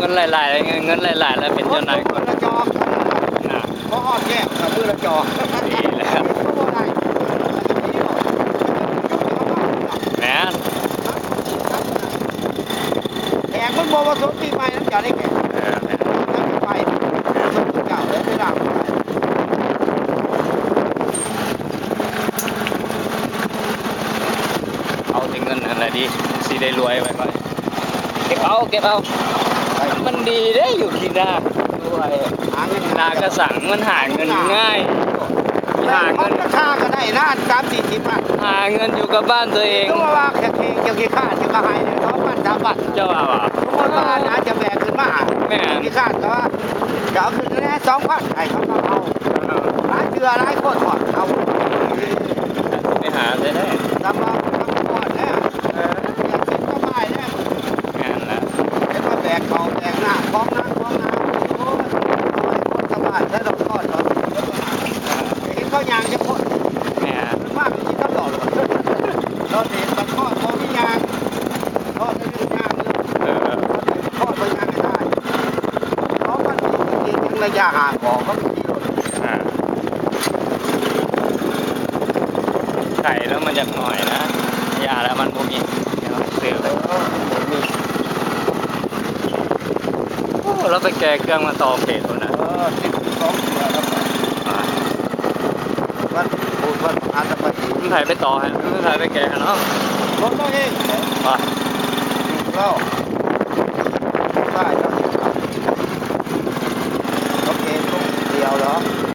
ເງິນຫຼາຍໆ ເງິນຫຼາຍໆ ແລ້ວເປັນເຈົ້ານາຍຄົນ ລະຈອກ ນະ ບໍ່ຮອດແກ້ວ ມື້ລະຈອກ ດີແລ້ວ ບໍ່ໄດ້ ແມ່ນ ແຂກມັນບໍ່ມາສົນປີໃໝ່ນຳເຈົ້າເດ້ ແຂກ ເອີ ແມ່ນ ໄປສົນເຈົ້າເລີຍ ໄປລາວ ເອົາແຕ່ເງິນຫັ້ນແຫຼະດີ ຊິໄດ້ລວຍໄວໆ ເກັບເອົາ ເກັບເອົາ ມັນດີເດ້ຢູ່ຂີ້ນາ ໂອ້ຍ ຫາເງິນ ນາກະສັງ ມັນຫາເງິນງ່າຍ ຫາເງິນ ຄາກະໄດ້ນະ ສາມສີ່ສິບພັນ ຫາເງິນຢູ່ກັບບ້ານຕົວເອງ ຄືວ່າແຂກເຈົ້າຂີ້ຄ້ານ ເຈົ້າກະໃຫ້ສອງພັນ ສາມພັນ ເຈົ້າວ່າບໍ່ ສົມມຸດວ່າອາດຈະແບກຂຶ້ນມາ ແມ່ນ ຂີ້ຄ້ານກະວ່າ ຈະເອົາຂຶ້ນແດ່ສອງພັນ ໃຫ້ເຂົາມາເອົາ ຫຼາຍເທື່ອຫຼາຍຄົນຮອດເອົາ ໄປຫາແທ້ໆ ສຳລັບສຳຄວນແລ້ວ ເອີ ຢາກກິນສະບາຍແລ້ວ ແມ່ນລະ ເຫັນວ່າແບກເຂົ້າແບກນ້ຳ ຂອງໜັກຂອງໜາ ໂອ້ຍ ຄົນສະບາຍແທ້ດອກ ເຫັນເຂົາຍ່າງຈັກຄົນ ແມ່ນ ມາກິນຕະຫຼອດ ເຮົາຊິເຫັນບັດທອດບໍ່ມີຍ່າງ ເພາະໄດ້ເລື່ອງຍາກເລື່ອງ ເອີ ເພາະໄປຍາກໄດ້ ເພາະມັນມີທີ່ເຮັດເຖິງໄລຍະຫ່າງອອກ ມັນມີລົດ ອ່າ ໄກແລ້ວມັນຢາກໜ້ອຍນະ ຢ່າແລ້ວມັນບໍ່ມີ ເອີ ມັນບໍ່ມີ ໂອ້ ລາວໄປແກ່ເຄື່ອງມາຕໍ່ເຂດພຸ້ນນະ ເອີ ສິບສອງເທື່ອແລ້ວໄປ ອ່າ ວັດ ໂອ້ ວັດອາດຈະໄປອີກ ມັນໃຜໄປຕໍ່ໃຫ້ ມັນໃຜໄປແກ່ໃຫ້ເນາະ ລົດລາວເອງແຫຼະ ວ່າ ລາວ ໃຊ້ລາວ